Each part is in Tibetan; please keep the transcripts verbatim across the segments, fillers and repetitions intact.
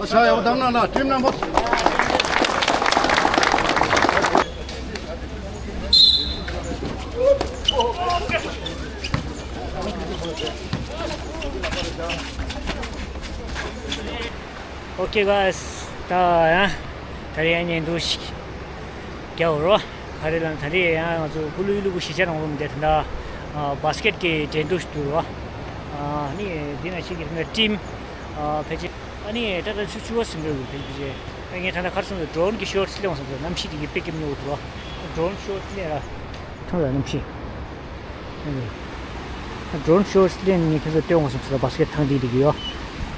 ཤ་ཡག་པོ་བསྡམས་གནང་། ཊིམ་རྣམ་པ། Okay guys, ད་ཡང་ད་རེས་ཡང་བརྙན་ཐུང་ཞིག་རྒྱག་རོགས། ག་རེ་ལབ་ན་ད་རེས་ཡང་ང་ཚོ་ཀུ་ལུ་ཡུ་ལུ་གུ་གཞིས་ཆགས་ནང་ལོགས་མི་དེ་ད་ལྟ་བ་སི་ཀེཊ་གི་འགྲན་བསྡུར་ཞིག་འདུག་རོགས། ཨ་ནི་འདི་ན་ཤིག་གི་ཊིམ་ཕལ་ཆེར། ཨ་ནི་ད་ལྟ་ཆུ་ཆུ་བ་ཟིན་འགྲོ་གི་ཕལ་ཆེར། ཨ་ངས་ད་ལྟ་གར་སོང་ཙང་ཌོ་རོན་གྱི་ཤོ་ཊི་སླེབས་འོང་བསམ་སོང་། གནམ་གཤིས་དེ་གི་དཔེ་སྐྱིད་མོ་འདུག་རོགས། ཌོ་རོན་ཤོ་ཊི་སླེབས་ར། མཐོང་ཡ་གནམ་གཤིས། ཌོ་རོན་ཤོ་ཊི་ལེན་ནས་ཁྱེད་ཚོ་སྟོན་འོང་བསམ་སོང་། བ་སི་ཀེཊ་ཐང་འདི་འདི་གི་ཡོ།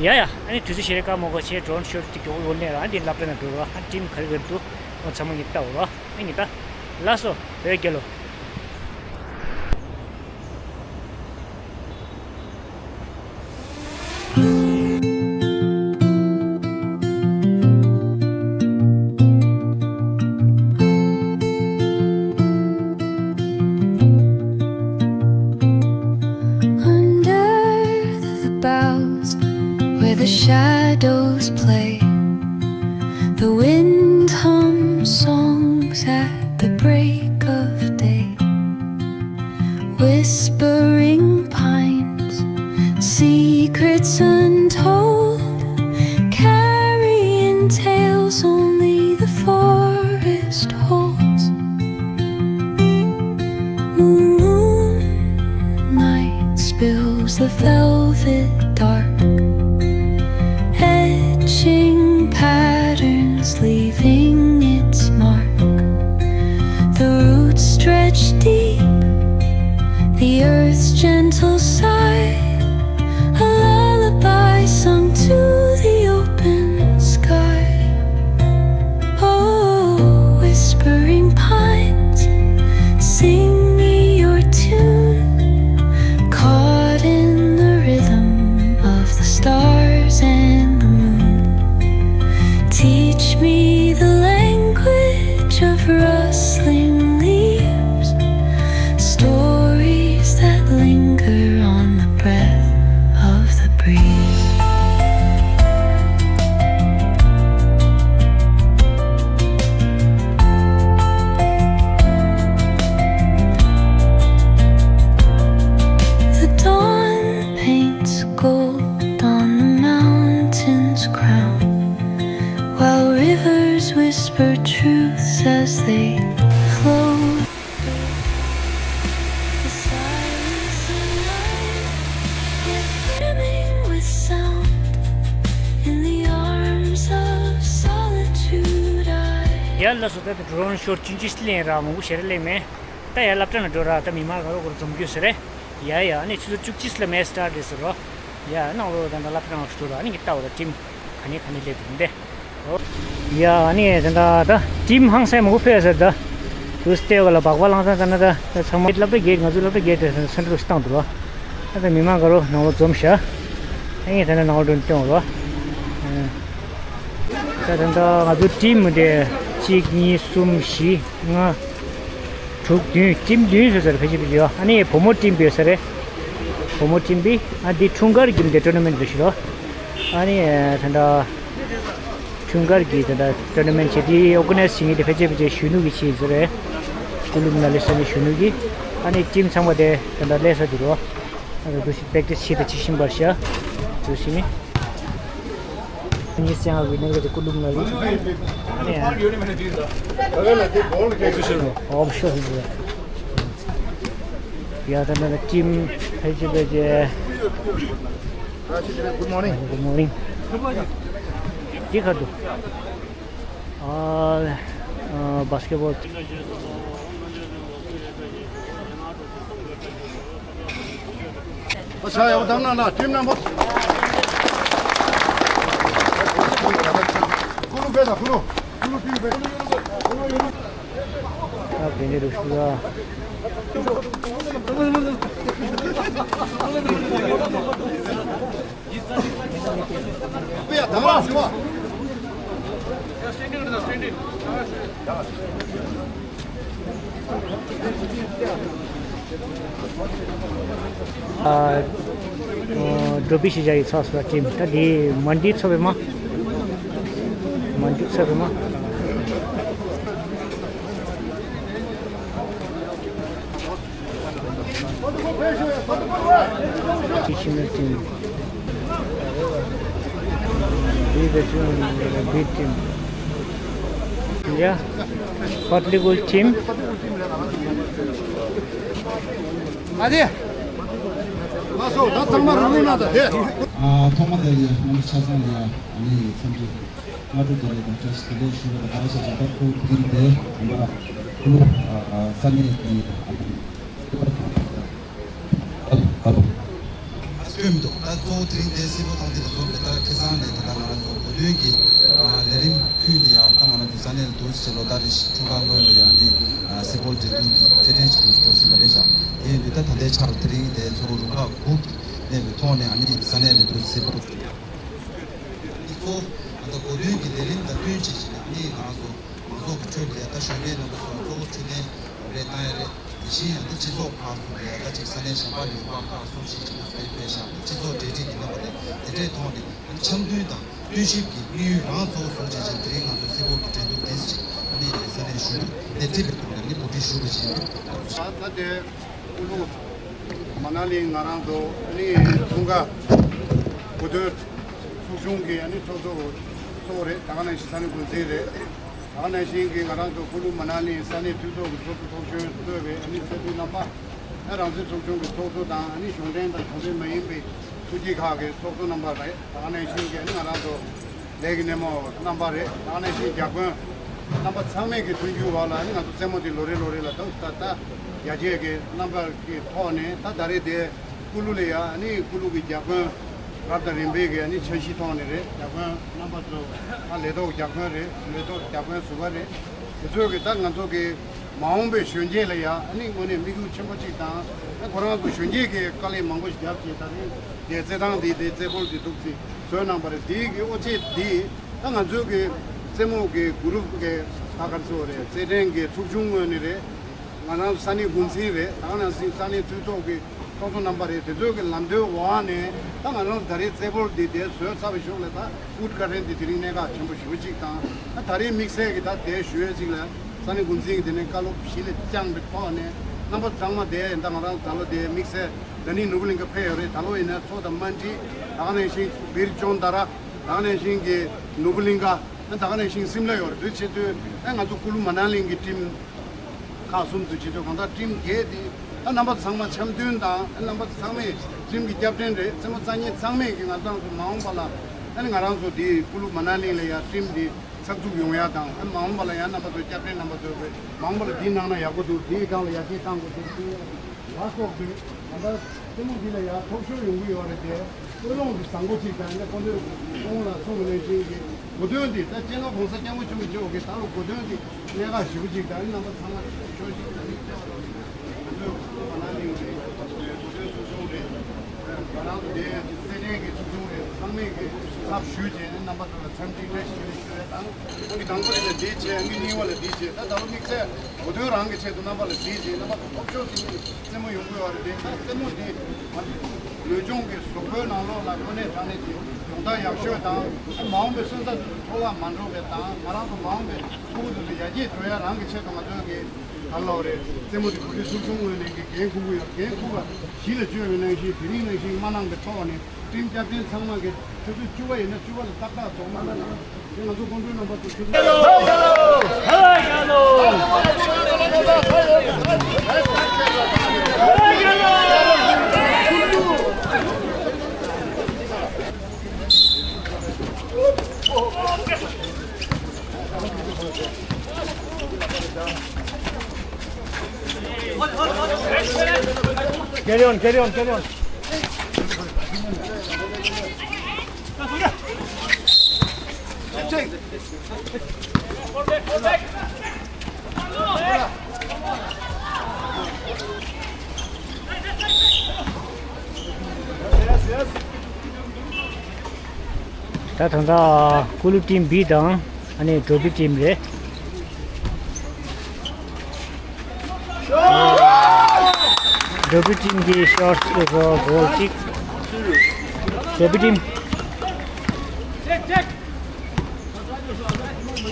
ཡ་ཡ། ཨ་ནི་དུས་ཚོད་ཞེ་དྲག་བཀག་མ་དགོས་བྱས་ཌོ་རོན་ཤོ་ཊི་དེ་མགྱོགས་པོ་ལེན་ར། ཨ་འདི་སློབ་གྲྭ་ནང་འགྲོ་ར། ཨ་ཊིམ་ག་རེ་ག་རེ་འདུག་འོ་ཚང་མ་ངས་ལྟ་འོ་ར། ཨ་ངས་ལྟ། ལགས་སོ། བོད་རྒྱལ་ལོ། Under the boughs where the shadows play, the wind hums songs at the break of day. Whispering pines, secrets untold, carrying tales only the forest holds. Moonlight spills the velvet dark, etching patterns, leaving its mark. The roots stretch deep, the earth's gentle sigh, a lullaby sung to the open sky. Oh, whispering pines, sing me your tune, caught in the rhythm of the stars and the moon. Teach me the language of rustling leaves, stories that linger on the breath of the breeze. The dawn paints gold on the mountain's crown, while rivers whisper truths as they flow. The silence alive, yet brimming with sound, in the arms of solitude I. ཡ་ལགས་སོ། ད་ལྟ་ཌོ་རོན་ཤོ་ཊི་བཅུ་གཅིག་ལེན་ར། མང་པོ་ཞེ་དྲག་ལེན་མེད། ད་ཡ་སློབ་གྲྭ་ནང་འགྲོ་ར། ད་མི་མང་ག་རོ་ག་རོ་འཛོམས་རྒྱུ་ཟེར་རེད། ཡ་ཡ། ཨ་ནི་ཆུ་ཚོད་བཅུ་གཅིག་ལ་མེ་སི་ཊར་ཊི་རེད་ཟེར་རོ། ཡ་ནང་ལོགས་ད་ད་སློབ་གྲྭ་ནང་ལ་འགྲོ་ར། ཨ་ནི་ངས་ལྟ་བ་ད་ཊིམ་ག་ནས་ག་ནས་སླེབས་འདུག་འདི། ཡ་ཨ་ནི་ད་ད་ད་ཊིམ་ཧང་སང་མང་པོ་ཕེབས་ཟེར། ད་དུས་ལྟེ་བ་ལ་སྦག་སྦག་ལངས་ཙང་ད་ན་ད་ད་ཚང་མ་སློབ་གྲྭ་བརྒྱད། ང་ཚོའི་སློབ་གྲྭ་བརྒྱད་དེ་སེན་ཊར་ལ་བཏང་འདུག་ར། ད་ད་མི་མང་ག་རོ་ནང་ལོགས་འཛོམས་ཤག་ཨ་ནི་ད་ནས་ནང་ལོགས་འགྲོ་སྟོན་རོ། ད་ད་ད་ང་ཚོ་ཊིམ་དེ་གཅིག་གཉིས་གསུམ་བཞི་ལྔ། དྲུག་བདུན། ཊིམ་བདུན་བཟོས་ཚར། ཕལ་ཆེར་ཕལ་ཆེར་ཡོད། ཨ་ནི་བུ་མོ་ཊིམ་ཡོད་ས་རེད། བུ་མོ་ཊིམ་པི། ཨ་འདི་འཁྲུངས་སྐར་གྱི་དེ་ཊོར་ན་མེན་ཊི་འདྲ་ཞིག་རོ། ཨ་ནི་ད་ལྟ་འཁྲུངས་སྐར་གྱི་ད་ལྟ་ཊོར་ན་མེན་ཊི་བྱས་དེ་ཨོར་ག་ནའི་ཛི་བྱེད་མཁན་དེ་ཕལ་ཆེར་ཕལ་ཆེར་གཞོན་ནུ་གི་ཆེད་ཡིན་ས་རེད། ཀུ་ལུ་མ་ན་ལི་ས་ནི་གཞོན་ནུ་གི། ཨ་ནི་ཊིམ་ཚང་མ་དེ་ད་ལྟ་སླེབས་ཚར་འདུག་རོ། ཨ་ནི་འདུག་སེ་པེག་ཊི་སི་བྱེད་དེ་བྱེད་བཞིན་པར་ཤག་འདུག་སེ་ནི། གཉིས་བཙན་ཨ་བི་ནང་གི་ཀུ་ལུ་མ་ལི། ཨ་ནི་ཨོ་ཕི་ཤལ་ཟེར། ཡ་ད་ནི་ཊིམ་ཕལ་ཆེར་ཕལ་ཆེར། Good morning. Good morning. འདི་ག་འདུག་ཨ་ཨ་བྷ་སི་ཀེ་ཊི་བྷོལ། ཨ་ཤ་ཡག་པོ་བསྡམས་གནང་། ཊིམ་རྣམ་པ། ཀུ་ལུ་ཕེབས་དང་ཀུ་ལུ། ཀུ་ལུ་ཊིམ་ཕེབས། ཨ་བེ་ནེ་རུ་ཤུ་ར། ཨ་ཨ་འགྲོ་བི་གཞིས་ཆགས་ཀྱི་ཚོགས་སུ་ཊིམ་ད་དེ་མན་ཌི་ཚོགས་པའི་མ། མ་འཇུག་ས་རུ་མ། National team. These are two B team. Yeah, Patlikhul team. ཨ་དེ། ལགས་སོ། ད་ཚང་མ་རུབ་རུབ་གནང་དང་དེ། ཨ། ཐོག་མ་དེ་ཡ་ང་ཚོ་ཆ་ཚང་ལ་ཡ་ཨ་ནི་འཚམས་འདྲི་སྔ་དྲོ་བདེ་ལེགས་དང་བཀྲ་ཤིས་བདེ་ལེགས་ཞུ་བ་དང་། ག་རེ་ཟེར་ན་ད་ཁོ་དེ་རིང་དེ་ཡིན་པ་ལ་ཁུ་ལུ་ས་གནས་ཀྱི་ཨ་ནི་ཨ་ལོ། ཨ་སྐྱོན་མི་འདུག་ད་གཙོ་བོ་དེ་རིང་དེ་གསལ་པོ་བཏང་དེ་ལ་བཟོ་མེད། ད་ཁ་སང་ནས་ད་ལྟ་ང་རང་ཚོ་གོ་སྟོན་གྱི་ཨ་ལས་རིམ་ཕུད་ལ་ཡང་ད་ང་རང་ཚོ་ས་གནས་ལ་འདུག་ཟེར་ལོ་ཟླ་རེ་བཞིན་འཁྲུངས་སྐར་སྔོན་ལ་ཡང་ནི་ཨ་སེ་ཕོལ་འགྲེམས་སྟོན་གྱི་རྩེད་འགྲན་ཞིག་འདུག་འགྲོ་བཞིན་པ་རེད་ཤག་དེ་ཡིན་དུས་ད་ད་ལྟའི་ཆར་དེ་རིང་དེ་གཙོ་བོ་རུ་ཁག་དགུ་གནས་པའི་ཐོག་ནས་ཨ་ནི་ས་གནས་ལ་འདུག་སེ་ཕོལ་འདི་ཚོ་ད་ལྟ་གོ་སྟོན་གྱི་ལས་རིམ་དང་བསྟུན་བྱས་བྱས་ནས་ཨ་ནི་ང་རང་ཚོ་མང་ཚོགས་ཀྱི་ཁྲོད་ལ་ཡ་ད་གཞོན་སྐྱེས་རྣམ་པ་ཚོ་གཙོ་བོ་འཕྲོད་བསྟེན་རེ་བཏང་ཡ་རེད། དེ་བཞིན་ཡང་ད་སྤྱི་ཚོགས་ཁག་སོགས་ལ་ཡ་ད་ཅིག་ས་གནས་གཞན་པ་ནས་ཡོང་བ་ཁག་སོགས་ཤིག་ཅིག་ལ་ཟས་སྤེལ་བཞག་སྤྱི་ཚོགས་གྲ་སྒྲིག་གི་རྣམ་པ་རེད། དེ་འདྲའི་ཐོག་ནས་འཆམ་མཐུན་དང་བསྟུན་ཞིབ་ཀྱི་དམིགས་ཡུལ་རང་གཙོ་བོ་བཟུང་བྱས་ཅིག་དེ་རིང་ང་ཚོ་སེ་ཕོལ་གྱི་འགྲན་བསྡུར་འདི་ཅིག་ཨ་ནི་ས་གནས་ཞུ་ནས་ཁྲིད་པའི་ཐོག་ནས་ཨ་ནི་གོ་སྒྲིག་ཞུ་བ་བཞིན་ད་ལྟ་དེ་ཀུ་ལུ་མ་ན་ལི་ང་རང་ཚོ་ཨ་ནི་འཁྲུངས་སྐར་གོ་སྟོན་ཚོགས་ཆུང་གི་ཨ་ནི་ཚོགས་གཙོ་གཙོ་བོ་རེད། ད་ག་ནང་བཞིན་ས་གནས་འགོ་འཛིན་རེད། ད་ག་ནང་བཞིན་གྱི་ང་རང་ཚོ་ཀུ་ལུ་མ་ན་ལི་ས་གནས་འཐུས་ཚོགས་ཀྱི་ཚོགས་གཙོ་ཚོགས་གཞོན་གཙོས་པའི་ཨ་ནི་སེ་ཕོལ་རྣམ་པ། ཨ་རང་བཙན་ཚོགས་ཆུང་གི་ཚོགས་གཙོ་དང་ཨ་ནི་གཞུང་འབྲེལ་དང་གཞུང་འབྲེལ་མ་ཡིན་པའི་ཐུགས་ཀྱི་ཁག་གི་ཚོགས་གཙོ་རྣམ་པ་རེད། ད་ག་ནང་བཞིན་གྱི་ཨ་ནི་ང་རང་ཚོ་ལས་ཀྱི་སྣེ་མོ་རྣམ་པ་རེད། ད་ག་ནང་བཞིན་བརྒྱ་དཔོན་རྣམ་པ་ཚང་མས་ཀྱི་མཐུན་འགྱུར་འོག་ལ་ཨ་ནི་ང་ཚོ་རྩེད་མོ་དེ་ལོ་རེ་ལོ་རེ་ལ་ད་ད་ཡར་རྒྱས་ཀྱི་རྣམ་པ་གི་ཐོག་ནས་ད་ད་རེས་དེ། ཀུ་ལུ་ལ་ཡ་ཨ་ནི་ཀུ་ལུ་གི་བརྒྱ་དཔོན་རབ་དང་རིམ་པའི་གི་ཨ་ནི་འཆར་གཞི་ཐོག་ནས་རེད། བརྒྱ་དཔོན་རྣམ་པ་ཚོ་ཨ་ལས་ཐོག་བརྒྱ་དཔོན་རེད། ལས་ཐོག་བརྒྱ་དཔོན་ཟུར་པ་རེད། དེ་ཚོས་གི་ད་ང་ཚོ་གི་མ་འོངས་པའི་གཞོན་སྐྱེས་ལ་ཡ་ཨ་ནི་དངོས་གནས་དམིགས་ཡུལ་ཆེན་པོ་གཅིག་དང་ཨ་ཁོ་རང་ཚོ་གཞོན་སྐྱེས་ཀྱི་དཀའ་ལས་མང་པོ་ཞིག་བརྒྱབ་བྱས་ད་རེས་དེ་རྩེད་ཐང་འདི་དེ་རྩེད་སྤོལ་གྱི་འདུག་སེ་བཟོས་གནང་བ་རེད། དེའི་གི་དབུ་འབྱེད་འདི་ད་ང་ཚོའི་གི་རྩེད་མོ་གི་གུ་རུབ་གི་ད་ག་རེ་ཟེར་དགོས་རེད། རྩེད་འགྲན་གི་ཚོགས་ཆུང་ངོས་ནས་རེད། ང་རང་ས་གནས་འགོ་འཛིན་རེད། ད་ག་ནང་བཞིན་ས་གནས་འཐུས་ཚོགས་ཀྱི་ཚོགས་གཙོ་རྣམ་པ་རེད། དེ་ཚོའི་གི་ལམ་སྟོན་འོག་ནས་ད་ང་རང་ད་རེས་རྩེད་སྤོལ་འདི་དེ་བཟོས་ཚར་བའི་གཞུག་ལ་ད་དབུ་དཀར་རིང་འདི་དེ་རིང་གནད་འགག་ཆེན་པོ་ཞེ་པོ་གཅིག་དང་ད་ད་རེས་དམིགས་བསལ་གྱི་ད་དེ་ཞུ་ཡས་གཅིག་ལ་ས་གནས་འགོ་འཛིན་གྱི་དེ་ནས་བཀའ་སློབ་གཞི་ལ་བཅངས་པའི་ཐོག་ནས་རྣམ་པ་ཚང་མ་དེ་ད་ང་རང་ད་ལོ་དེ་དམིགས་བསལ་ད་ནི་ནོར་བུ་གླིང་ག་ཕེབས་ཡོད་རེད། ད་ལོ་ཡིན་ན་མཚོ་དང་མན་ཊི། ད་ག་ནང་བཞིན་བིར་ཅོན་དྷ་ར། ད་ག་ནང་བཞིན་གྱི་ནོར་བུ་གླིང་ག། ད་ག་ནང་བཞིན་སིམ་ལ་ཡོད་རེད། དེ་བྱེད་དུས་ཨ་ང་ཚོ་ཀུ་ལུ་མ་ན་ལིང་གི་ཊིམ་ཁག་གསུམ་དུ་བྱེད་དུས་གང་ལྟར་ཊིམ་བརྒྱད་དེ་ཨ་རྣམ་པ་ཚང་མ་འཆམ་མཐུན་དང་ཨ་རྣམ་པ་ཚང་མས་ཊིམ་གྱི་ཀེབ་ཏེན་རེད། རྩེད་མོ་རྩེ་མཁན་ཚང་མས་ཀྱི་ང་ཚོ་མ་འོངས་པ་ལ་ཨ་ནི་ང་རང་ཚོ་དེ་ཀུ་ལུ་མ་ན་ལིང་ལ་ཡ་ཊིམ་དེ་ཚགས་ཚུད་ཡོང་ཡ་དང་ཨ་མ་འོངས་པ་ལ་ཡ་རྣམ་པ་ཚོ་ཀེབ་ཏེན་རྣམ་པ་ཚོ་མ་འོངས་པ་ལ་དེའི་ནང་ལ་ཡག་པོ་འདུག་དེའི་སྒང་ལ་ཡར་རྒྱས་གཏང་དགོས་འདུག་ལ་སོགས་པའི་ད་ལྟ་རྩེད་མོ་འདི་ལ་ཡང་ཐོག་ཤོར་ཡོང་གི་ཡོད་རེད་དེ། ཀུན་སློང་གི་བཟང་པོ་ཅིག་དང་ཡང་ཁོང་ཚོས་ཁོང་ལ་གསུངས་པ་ནང་བཞིན་གྱི་གོ་སྟོན་འདི་ད་སྤྱི་ནོར་༸གོང་ས་༸སྐྱབས་མགོན་ཆེན་པོ་མཆོག་གིས་ད་ལོ་གོ་སྟོན་འདི་གནད་འགག་ཞེ་པོ་ཅིག་དང་རྣམ་པ་ཚང་མ་ཤོད་ཅིག་ད་ནི་ང་ཚོས་ཁོང་ཚོ་ག་ན་གླིང་རེད། གོ་སྟོན་ཚོགས་ཆུང་རེད། ང་རང་ཚོ་དེ་སེ་ཆེན་གྱི་ཚོགས་ཆུང་རེད། ཚང་མས་ཀྱི་ཚབ་ཞུས་བྱས་ནས་རྣམ་པ་ཚོ་ལ་འཚམས་འདྲི་བཀྲ་ཤིས་བདེ་ལེགས་ཞུ་ཡས་དང་། ཨང་ཀི་དང་པོ་དེ་ལ་འདི་བྱས། ཨང་ཀི་གཉིས་པ་ལ་འདི་བྱས། ད་ད་ལོ་དམིགས་བསལ་གོ་སྟོན་རང་གི་ཆེད་དུ་རྣམ་པ་ལ་འདི་བྱས། རྣམ་པ་ཚོ་ཐོབ་ཤོར་དེ་ནི་རྩེད་མོ་ཡོང་གི་ཡོད་རེད་དེ། ད་རྩེད་མོ་འདི་ང་ཚོ་ལུས་སྦྱོང་གི་གཟུགས་པོའི་ནང་ལོགས་ལ་དངོས་གནས་དྲང་གནས་ཀྱི་ཡོང་སྟངས་ཡག་ཤོས་དང་། མ་འོངས་པའི་སོན་རྩ་དེ་ཚོ་འཕྲོ་བརླག་མ་འགྲོ་བའི་དང་། ང་རང་ཚོ་མ་འོངས་པའི་ཕྲུ་གུ་དེ་ཚོ་ཡར་རྒྱས་འགྲོ་ཡ་རང་གི་ཆེད་དུ་ང་ཚོའི་གི་ད་ལོ་རེད། རྩེད་མོ་དེ་གོ་སྒྲིག་ཚོགས་ཆུང་ངོས་ནས་ཀྱི་འགན་འཁུར་གྱི་ཡོད། འགན་འཁུར་བ་གཞི་ལ་བཅོལ་བའི་ནང་བཞིན་དེ་རིང་ནང་བཞིན་མ་གནང་པའི་ཐོག་ནས་ཊིམ་ཀེབ་ཏེན་ཚང་མ་གི་ཆུ་ཚོད་བཅུ་པ་ཡིན་ན་བཅུ་པ་ལ་ཏག་ཏག་ཚོགས་མ་གནང་། དེ་ང་ཚོ་ཀོང་སྤྲུལ་རྣམ་པ་ཚོ་ཆུ་ཚོད། Carry on, carry on, carry on. ད་ད་ལྟ་ཀུ་ལུ་ཊིམ་བི་དང་ཨ་ནི་ཌོ་བི་ཊིམ་རེད། ཌོ་བི་ཊིམ་གྱི་ཤོཊ་སི་གོལ་གཅིག་ཌོ་བི་ཊིམ། ཡ།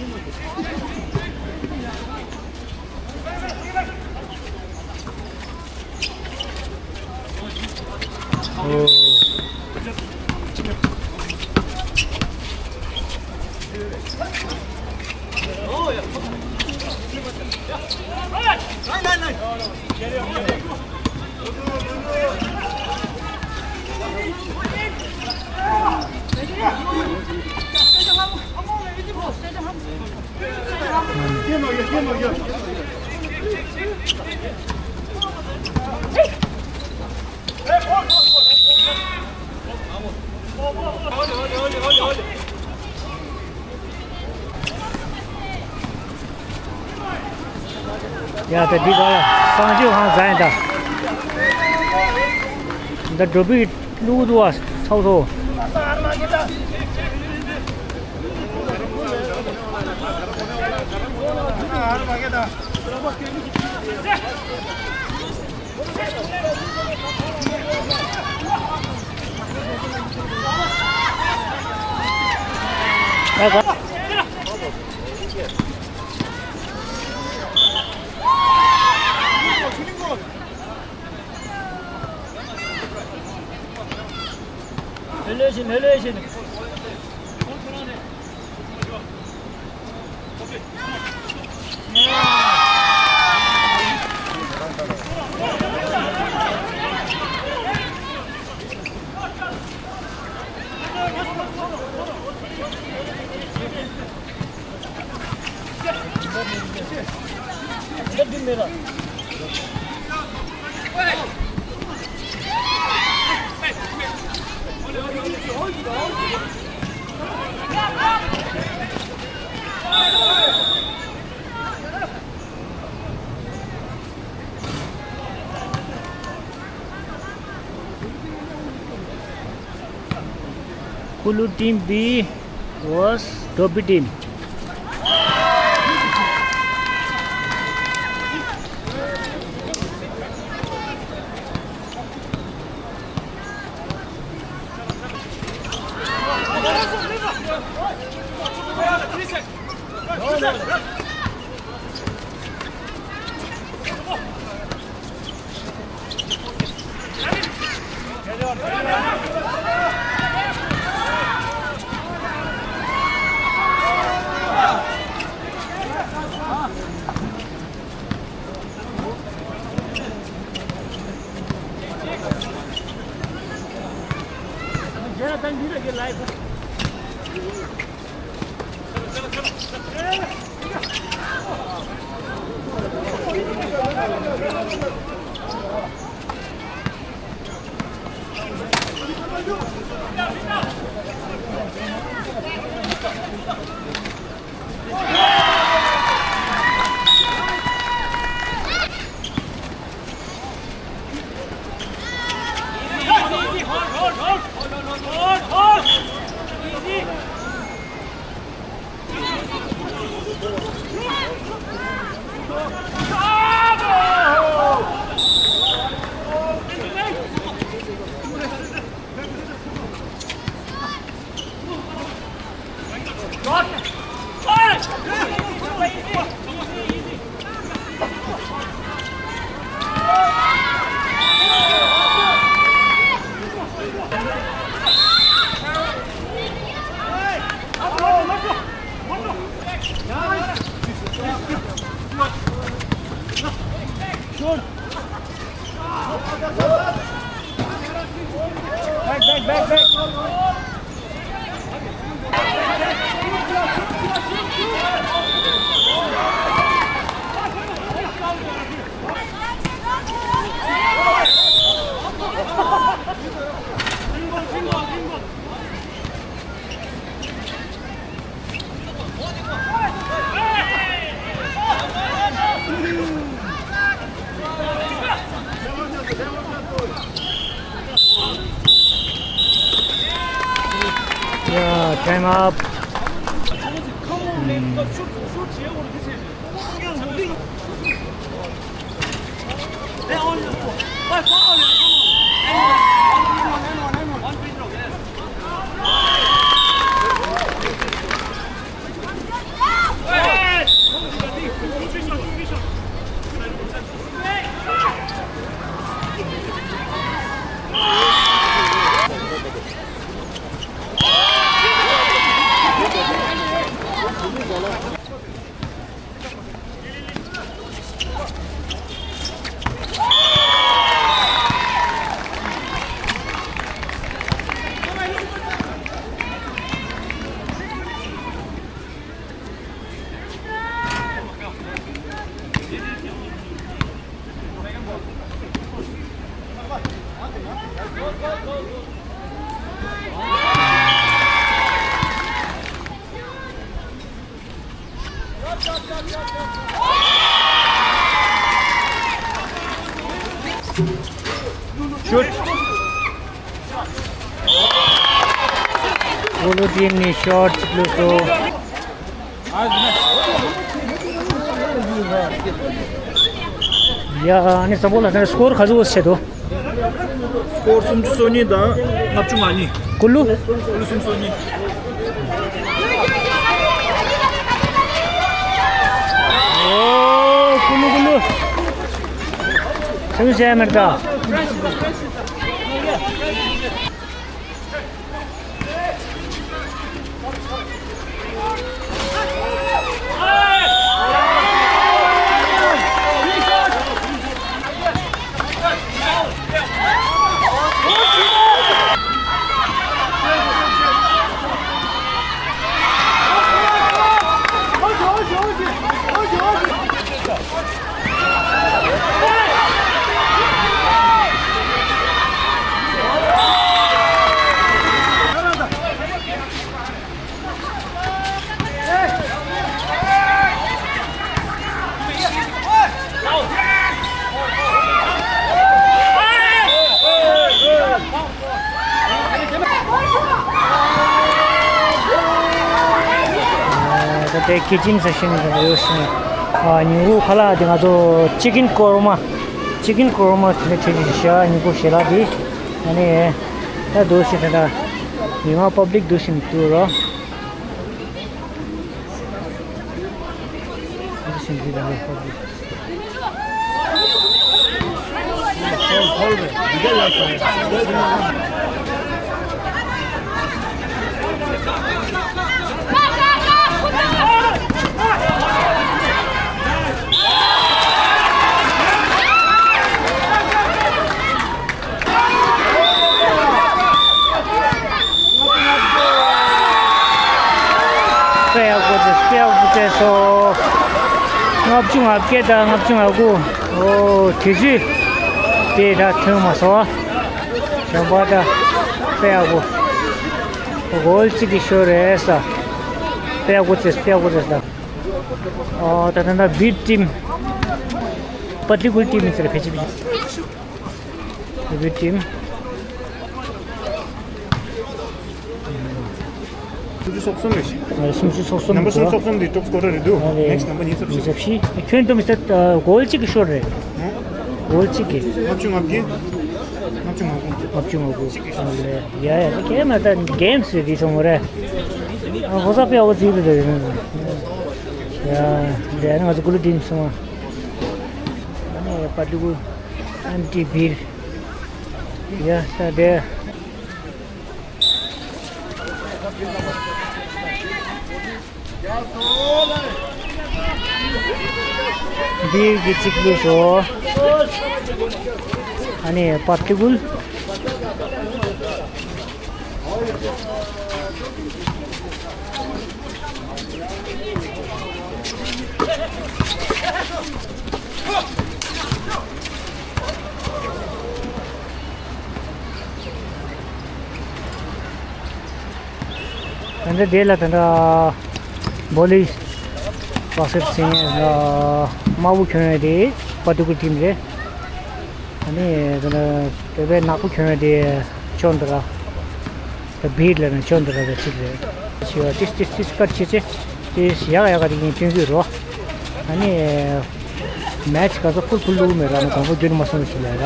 ད་འདི་ག་ལ་གསང་སྤྱོད་ཧང་ཟ་ཡིན་ད། འདི་འགྲོ་བི་བླུག་འདུག་བ་ཚོགས་གཙོ། Kulu team B versus Dobi team. Back, back, back, back. Yeah, time up. Shoot. Blue team ནས་ཤོཊ་གཅིག་བླུགས་སོང་། ཡ། ཨ་ནི་བཟང་པོ་ལགས། ད་ནི་སྐོར་ག་ཚོད་བྱས་འདུག་སྐོར་སུམ་ཅུ་སོ་གཉིས་དང་ལྔ་བཅུ་ང་གཉིས། ཀུ་ལུ། ཀུ་ལུ་སུམ་ཅུ་སོ་གཉིས། ཨོ། ཀུ་ལུ་ཀུ་ལུ། སུམ་ཅུ་མེད་ད། ད་ལྟའི་ཁེ་ཅིན་ས་ཞིང་གི་ཡོད་ཤིང་། ཉིན་གུང་ཁ་ལག་དེ་ང་ཚོ་ཅི་ཀིན་ཀོར་མ། ཅི་ཀིན་ཀོར་མ་དེ་འདྲ་བྱེད་ཀྱི་ཤག་ཉིན་གུང་ཞལ་ལག་དེ། ཨ་ནི་ད་འདུག་སེ་ད་ལྟ་ཉི་མ་པབ་ལིག་འདུག་སེ་འདུག་རོ། འདུག་སེ་འདུག་རོ་པབ་ལིག་དཔེ་ཡག་པོ་བྱས། དཔེ་ཡག་པོ་བྱས་སོང་། ལྔ་བཅུ་ང་བརྒྱད་དང་ལྔ་བཅུ་ང་དགུ། ཨོ། དེ་ཚོས་དེ་ད་ཐོན་མ་སོང་བ། གཞན་པ་ད་དཔེ་ཡག་པོ། གོལ་གཅིག་གིས་ཤོར་རེད་ས། དཔེ་ཡག་པོ་བྱས། དཔེ་ཡག་པོ་བྱས་ས། ཨོ། ད་ད་ད་བིར་ཊིམ། པ་ཏི་ཀུལ་ཊིམ་ཟེར་ཕལ་ཆེར་བིར་ཊིམ། སུམ་ཅུ་སོ་གསུམ་རེད། ཨ། སུམ་ཅུ་སོ་གསུམ། ནམ་པར་སུམ་ཅུ་སོ་གསུམ་དེ་ཊོབ་སྐོར་ར་རེད་འདུག་ཨ་རེད། ནེགསི་ནམ་པར་ཉི་ཤུ་རྩ་བཞི། ཁྱོན་བསྡོམས་ཟེར། གོལ་གཅིག་གིས་ཤོར་རེད། ཧུམ། གོལ་གཅིག་གིས། ལྔ་བཅུ་ང་བརྒྱད། ལྔ་བཅུ་ང་དགུ། ལྔ་བཅུ་ང་དགུ། ཨ་ལེ། ཡ་ཡ། ད་གས་མ་ད་གེམ་སི་རེད་སོང་མོ་རེད། ཨ། ཧོ་ས་པེ་ཨོ་ཙི་རེད། ཡ་ཡ། ང་ཚོ་ཀུ་ལུ་ཊིམ་སོང་བ། ཨ་ནི་པ་ཏི་ཀུལ། ཨན་ཊི་བིར། ཡ་ད་དེ། བིར་གྱིས་གཅིག་བླུགས་སོང་། ཨ་ནི་པ་ཏི་ཀུལ། ད་ལྟ་དེ་ལ་ད་ལྟ་བོ་ལི་བག་སེབ་ཟིན་ཡས་ལ་དམར་པོ་གྱོན་ཡས་དེ་པ་ཏི་ཀུལ་ཊིམ་རེད། ཨ་ནི་ད་ལྟ་བོད་པའི་ནག་པོ་གྱོན་ཡས་དེ་ཅོ་འདི་ར། ད་བིར་ལ་ནི་ཅོ་འདི་ར་ག་ཅིག་རེད། ཤི་བ་ཏིས་ཏིས་ཏིས་ཀར་ཆེ་ཆེ། ཏིས་ཡག་ཡག་ག་དེ་ཡིན་སྐྱོན་གྱི་རོ། ཨ་ནི་མེ་ཆི་ག་ཚོད་ཕུལ་ཕུལ་ལུགས་མེད་ར། ནི་གང་པོ་རྒྱུན་མ་སོང་ཞིག་ལས་ར།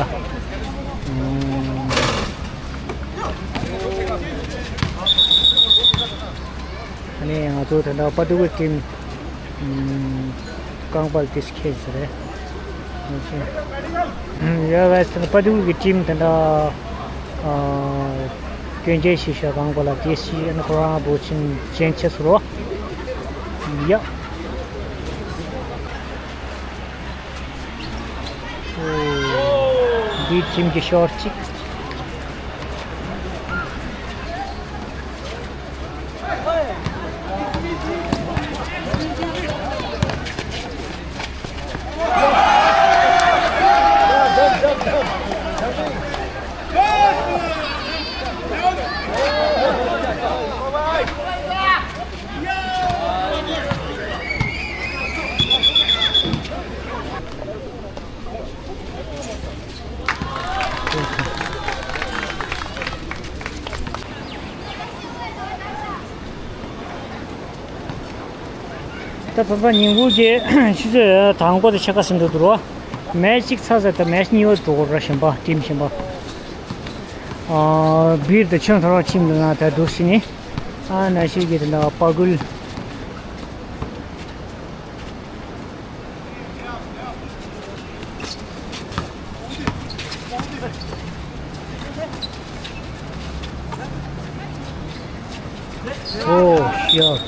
ཨ་ནི་ང་ཚོ་ད་ལྟ་པ་ཏི་ཀུལ་ཊིམ། རྐང་པ་ཏིས་ཁེལ་ཟེར་རེད། ཡ་ཝེ་སི་པ་ཏི་ཀུལ་གྱི་ཊིམ་དེ་འདྲ། ཨ། སྐྱོན་ཅན་ཞིག་ཤ་གང་པ་ལ་དེ་སི་ཨན་ཁོ་རང་བོ་ཆིན་ཅན་ཆེ་སུ་རོ། ཡ། འདི་ཊིམ་གྱི་ཤོར་གཅིག་ད་ད་ལྟ་ཉིན་གུང་གི་ཆུ་ཚོད་དང་པོ་དང་ཕྱེད་ཀ་ཟིན་འདུག་འདུག་རོ། མེ་ཆི་གཅིག་ཚར་ཚར་ད་མེ་ཆི་གཉིས་པ་འགྲོ་དགོས་ར། གཞན་པ་ཊིམ་གཞན་པ། ཨ་བིར་དང་ཆོས་ཐོར་བ་ཁྱིམ་དུ་ན་ད་འདུག་ཞིག་ནི། ཨ་ན་ཤི་གི་དེ་འདྲ་པ་གུལ། Oh, sure.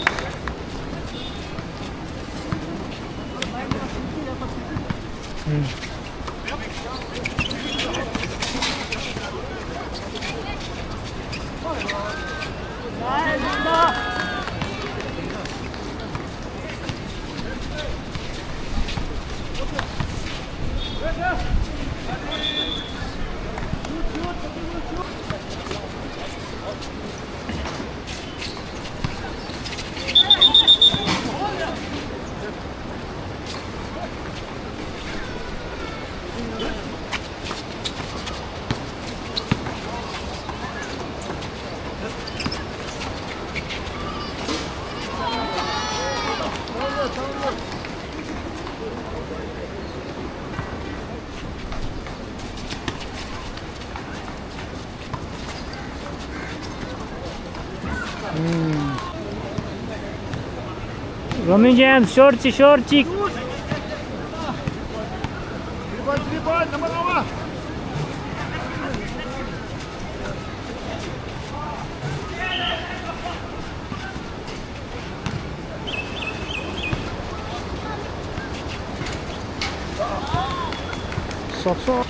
Roman James, ཤོར་གཅིག་ཤོར་གཅིག་སོག་སོག་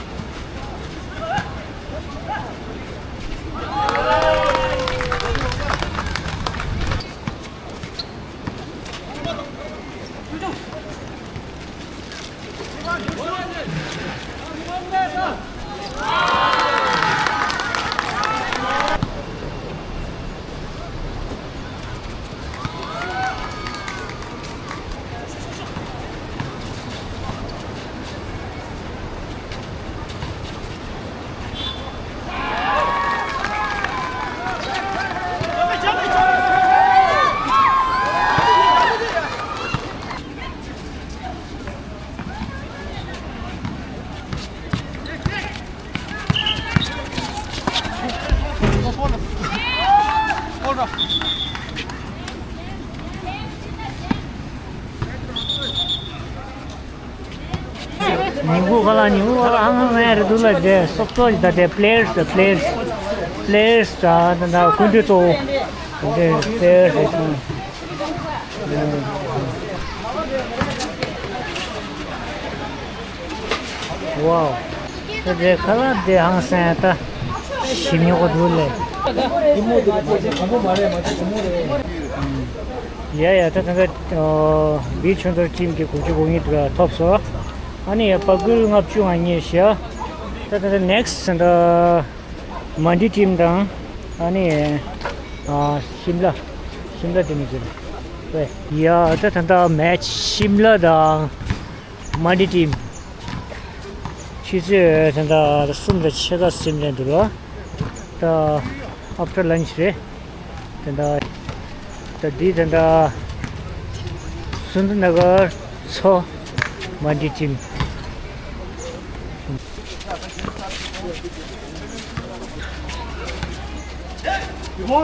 ཉིན་གུང་ཁ་ལག་ཉིན་གུང་ཁ་ལག་ཧང་ཧང་ཡ་རེད་འདུག་ལ། དེ་སོབ་སོབ་ཞིག་ད་དེ་པི་ལེ་ཡར་སི་པི་ལེ་ཡར་སི་པི་ལེ་ཡར་སི་ད་ད་སྐུ་མདུན་གཙོ་བོ་དེ་པི་ལེ་ཡར་སི་རེད་སོང་། ཝའོ། ད་དེ་ཁ་ལག་དེ་ཧང་སང་ད་ཞིམ་ཉོག་གོ་འདུག་ལེ། ཡ་ཡ་ད་ད་ད་བི་ཆུང་ཚོར་ཁྱིམ་གྱི་དགུ་བཅུ་གོ་གཉིས་དུ་ཐོབ་སོ། ཨ་ནི་ཡ་པ་གུར་ལྔ་བཅུ་ང་གཉིས་ཤ། ད་ད་ད་ནེག་སི་ད་མན་ཌི་ཊིམ་དང་ཨ་ནི་ཨ་ཤིམ་ལ་ཤིམ་ལ་དེ་ནི་ཟེར་བས། ཡ་ད་ད་ད་མེ་ཆི་ཤིམ་ལ་དང་མན་ཌི་ཊིམ། ཆུ་ཚོད་ད་ད་གསུམ་དང་ཕྱེད་ཀ་ཟིན་ནས་འདུག་ལ། ད་ཨབ་ཊར་ལན་ཆི་རེད། དེ་འདྲ། ད་འདི་དེ་འདྲ། སུན་དར་ན་གར་མཚོ་མན་ཌི་ཊིམ། ཨོ།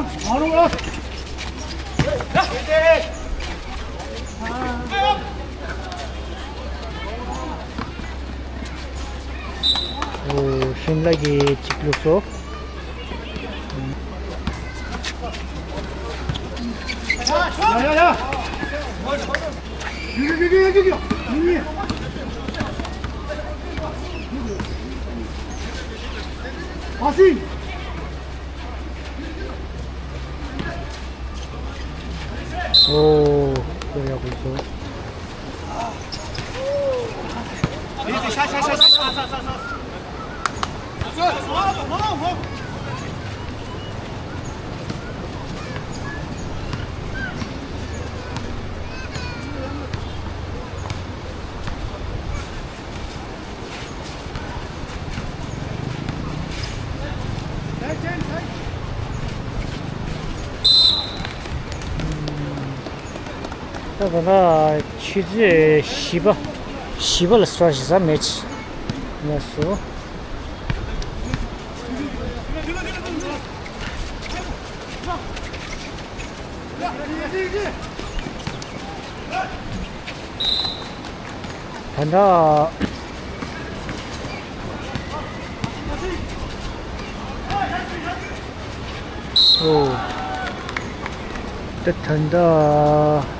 ཤིམ་ལ་གི་གཅིག་བླུགས་སོ། ཨོ། ཁོ་ཡག་པོ་བཟོ། ད་ ད་ལྟ་ཆུ་ཚོད་བཞི་པ། བཞི་པ་ལ་སི་ཊར་ཊི་བྱེད་ས་མེ་ཆི་ཡིན་སོང་། ད་ལྟ། ཨོ། ད་ད་ལྟ།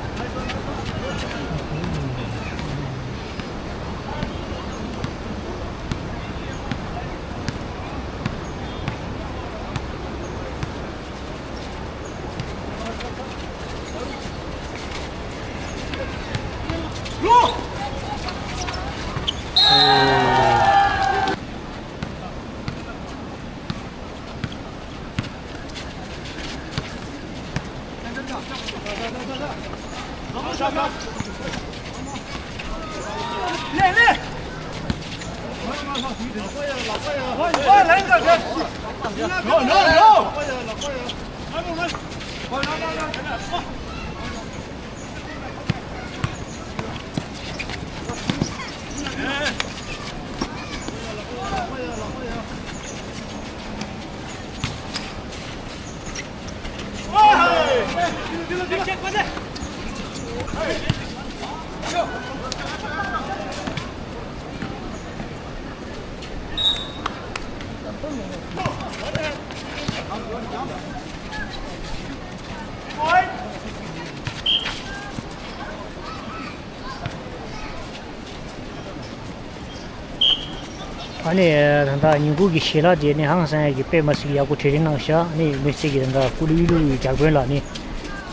ཨ་ནི་ད་ལྟ་ཉིན་གུང་གི་ཞལ་ལག་དེ་ནི་ཧང་སང་ཡག་གི་དཔེ་མ་སྲིད་ཡག་པོ་གྲ་སྒྲིག་གནང་ཤག་ཨ་ནི་མི་ཚེ་གི་ད་ལྟ་ཀུ་ལུ་ཡུ་ལུ་ཡི་རྒྱག་དཔོན་ལགས་ནི་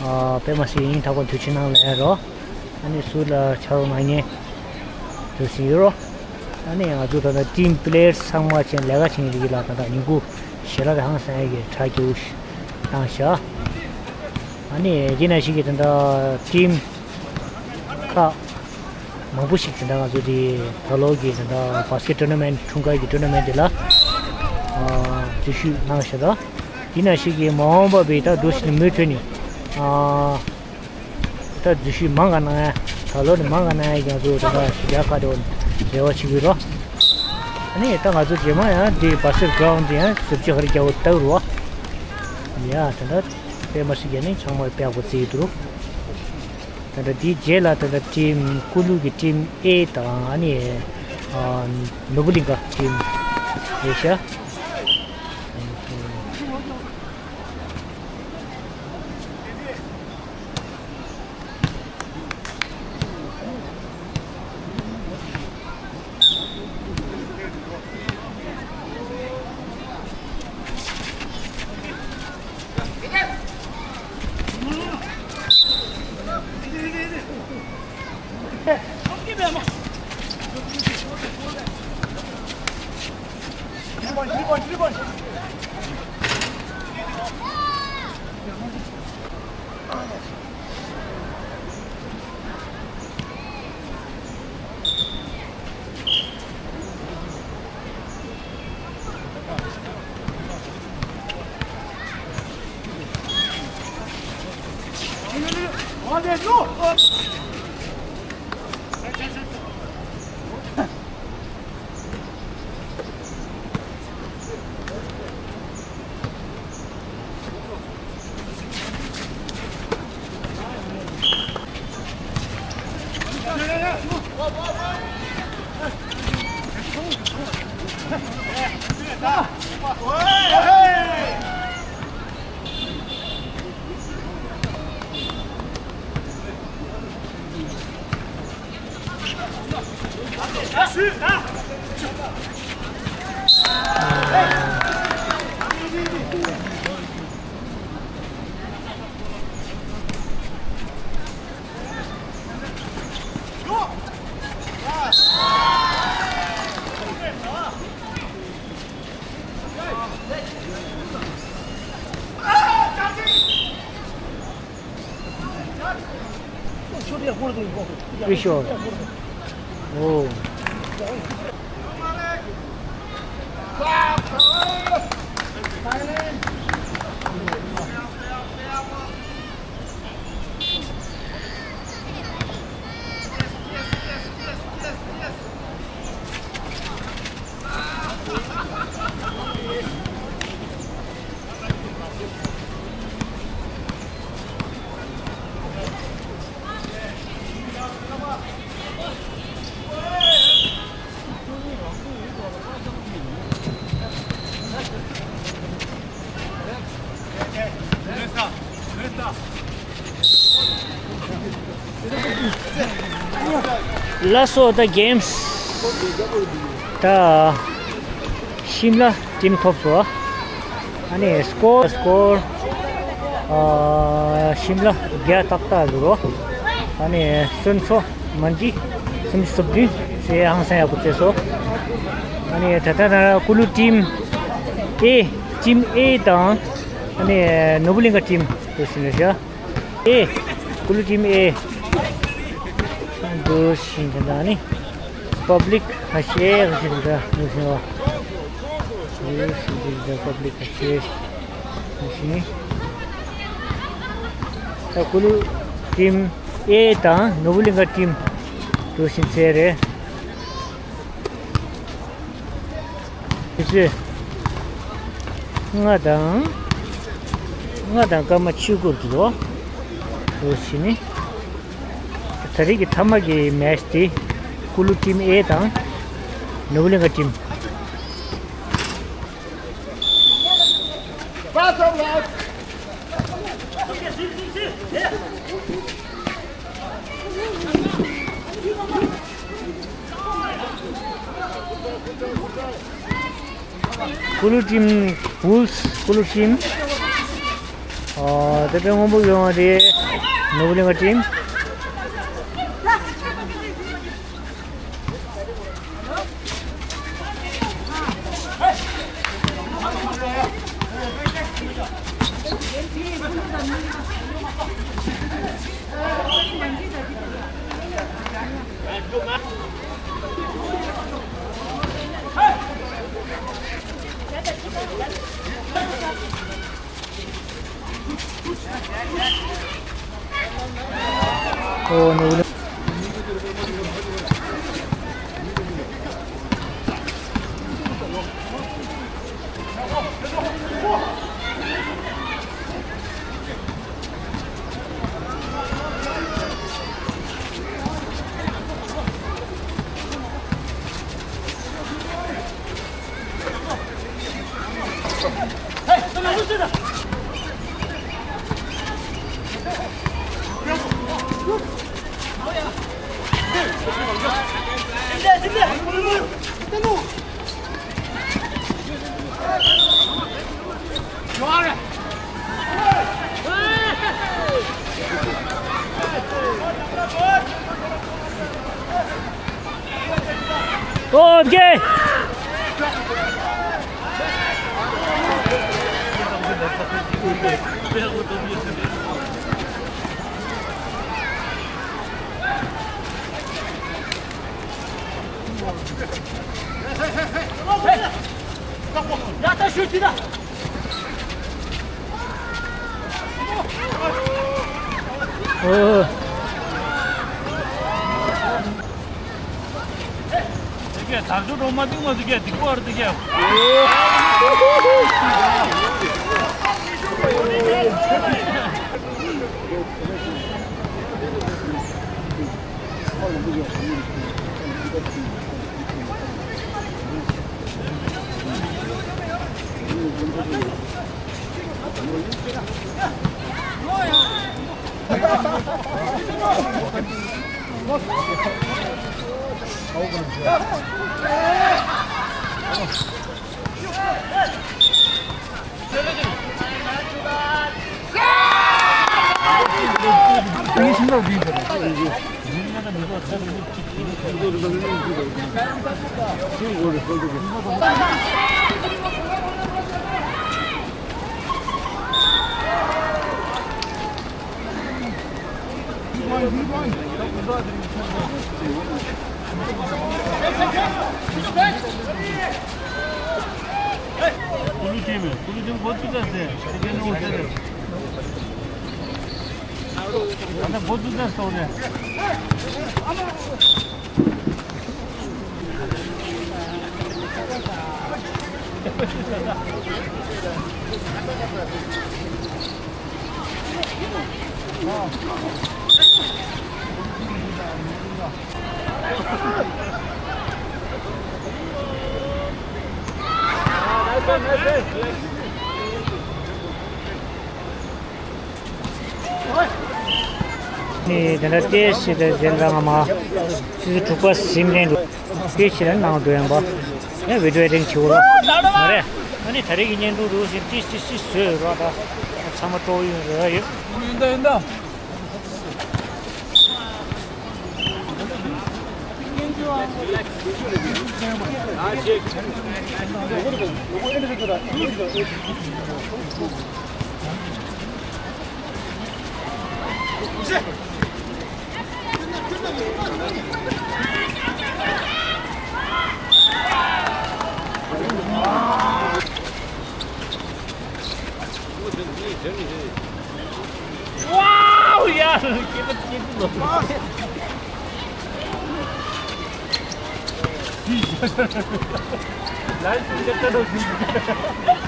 ཨ་དཔེ་མ་སྲིད་སྙིང་ཐག་པ་ཐུགས་རྗེ་གནང་ལབ་རོགས། ཨ་ནི་ཟུར་ལ་ཕྱག་རོགས་གནང་མཁན་དུ་ཟིན་ཡོད་རོགས། ཨ་ནི་ང་ཚོ་ད་ལྟ་ཊིམ་པི་ལེ་ཡར་ཚང་མ་བྱས་ལས་ཀ་བྱེད་མཁན་རིགས་ལ་ད་ལྟ་ཉིན་གུང་ཞལ་ལག་དེ་ཧང་སང་ཡག་གི་གྲ་རྒྱས་གནང་ཤག་ཨ་ནི་དེ་ནང་བཞིན་གྱི་ད་ལྟ་ཊིམ་ཁག་མང་པོ་ཞིག་དེ་འདྲ་ང་ཚོ་དེ་ད་ལོ་གི་དེ་འདྲ་བ་སི་ཀེཊ་ཊུར་ན་མེན་ཊི་འཁྲུངས་སྐར་གྱི་ཊུར་ན་མེན་ཊི་དེ་ལ་ཨ་འཛུལ་ཞུགས་གནང་ཤག་ད་དེ་ནང་བཞིན་གྱི་མ་འོངས་པ་བའི་ད་འདུག་སེ་མུ་མཐུད་ནས་ཨ་ད་འཛུལ་ཞུགས་མང་ག་གནང་ཡ། ད་ལོ་ནི་མང་ག་གནང་ཡ་ཀྱང་ཚོ་ད་ལྟ་ཞི་རྒྱ་ཁ་དེ་འོ་རེ་བ་བྱེད་ཀྱི་རོ། ཨ་ནི་ད་ང་ཚོ་རྗེས་མ་ཡང་འདི་བ་སི་ཀེཊ་གྷི་རའུན་ཌི་དེ་ཡང་བཟོ་བཅོས་ག་རེ་རྒྱག་དགོས་ལྟ་གི་རོ། ཡ་ད་ལྟ་དཔེ་མ་སྲིད་ཀྱི་ནི་ཚང་མར་དཔེ་ཡག་པོ་བརྩི་ཡི་འདུག་ད་ལྟ་དེའི་རྗེས་ལ་ད་ལྟ་ཊིམ་ཀུ་ལུ་གི་ཊིམ་ཨེ་དང་ཨ་ནི་ཨ་ནོར་བུ་གླིང་ག་ཊིམ་ཨེ་ཤ། Pretty sure. Oh. ལགས་སོ། ད་གེམ་སི་ད་ཤིམ་ལ་ཊིམ་ཐོབ་སོང་། ཨ་ནི་སི་ཀོར་སི་ཀོར་ཨ་ཤིམ་ལ་བརྒྱ་ཏག་ཏག་འདུག་རོ། ཨ་ནི་སོན་ཚོ་མན་ཇི་སུམ་ཅུ་སོ་བདུན་ཟེར་ཧང་སང་ཡག་པོ་བྱས་སོང་། ཨ་ནི་ད་ལྟ་ན་ཀུ་ལུ་ཊིམ་ཨེ་ཊིམ་ཨེ་དང་ཨ་ནི་ནོར་བུ་གླིང་ག་ཊིམ་དུ་ཕྱིན་ལ་བཞག་ཨེ། ཀུ་ལུ་ཊིམ་ཨེ། འདུ་ཤིང་དེ་འདྲ་ནི། པབ་ལིག་ཁ་ཤས་ཁ་ཤས་དེ་འདྲ་འདུ་ཤིང་བ། འདུ་ཤིང་དེ་འདྲ་པབ་ལིག་ཁ་ཤས་འདུ་ཤིང་། ད་ཀུ་ལུ་ཊིམ་ཨེ་དང་ནོར་བུ་གླིང་ག་ཊིམ་འདུ་ཤིང་ཚེ་རེད། དེ་ཚོས་ང་དང་ང་དང་སྐར་མ་ཆོས་སྐོར་གྱི་ལོ་ལོ་ཕྱིན་ནི། ད་རེས་ཀྱི་མཐའ་མ་གི་མེ་ཆི་དེ་ཀུ་ལུ་ཊིམ་ཨེ་དང་ནོར་བུ་གླིང་ག་ཊིམ། ཀུ་ལུ་ཊིམ་བུལ་སི། ཀུ་ལུ་ཊིམ། ཨ་དེ་དཔེ་སྔོན་པོ་ཡོང་བ་རེད། ནོར་བུ་གླིང་ག་ཊིམ། ཨོ་ནོར་བུ་གླིང་། ཨོ་ཀེ། ཨོ། དེ་གས་དར་ལྕོག་འགྲོ་མ་ཏིག་མ་དེ་གས་སྡིག་པ་རེད་དེ་གས། ཀུ་ལུ་ཊིམ། ཀུ་ལུ་ཊིམ་འགོ་བཙུགས་ད་ཟེར། དེ་གས་ནོར་ཟེར། ད་ལྟ་འགོ་བཙུགས་ད་སོང་རེད། དེ་འདྲ་ཏོག་ཙམ་དེ་གཞན་དང་མ་ཆུ་ཚོད་དྲུག་པ་ཟིན་ལན་དུ་ཏོག་ཙམ་ནང་འགྲོ་ཡོང་པ། ཡང་བི་ཌིའོ་ཨེ་ཌིང་བྱེད་དགོས་ལ་མ་རེད། ཨ་ནི་ད་རེས་ཀྱི་བརྙན་ཐུང་རུ་ཟིན་ཏིས་ཏིས་ཏིས་བཟོས་རོགས་ད། ཚང་མ་སྤྲོ་ཡོང་རེད་ཡོད། ཡིན་ད་ཡིན་ད། Wow, yeah, give it, give it. Nice, get that out.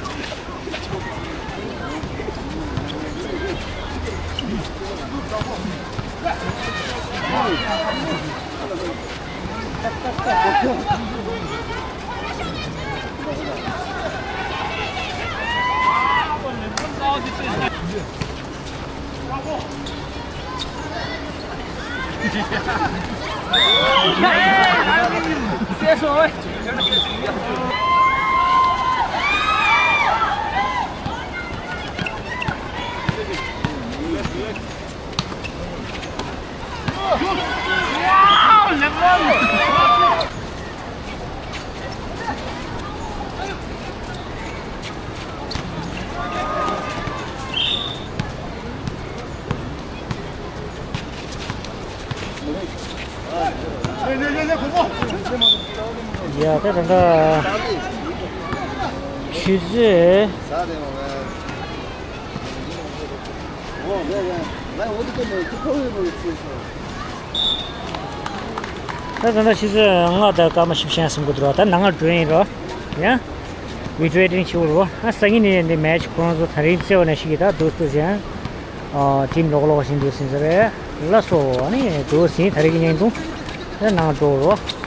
ཡ་ད་ད་ད་ཆུ་ཚོད། ད་ད་ད་ཆུ་ཚོད་ལྔ་དང་སྐར་མ་བཞི་བཅུ་ཞེ་ལྔ་ཟིན་གྱི་འདུག་ད་ནང་ལ་འགྲོ་ཡིན་རོ། ཡ། བི་ཌིའོ་ཨེ་ཌིང་བྱེད་དགོས་རོ། ཨ་སང་ཉིན་ནས་འདི་མེ་ཆི་ཁོ་རང་ཚོ་ད་རིང་བརྩེ་བ་ནས་ཤིག་གི་ད་འདུག་འདུག་ཅན། ཨ་ཊིམ་ལོག་ལོག་བཞིན་འདུག་ཟིན་ཟེར་བས། ལགས་སོ། ཨ་ནི་འདུག་ཟིན་ད་རེས་ཀྱི་བརྙན་ཐུང་། ད་ནང་འགྲོ་རོ།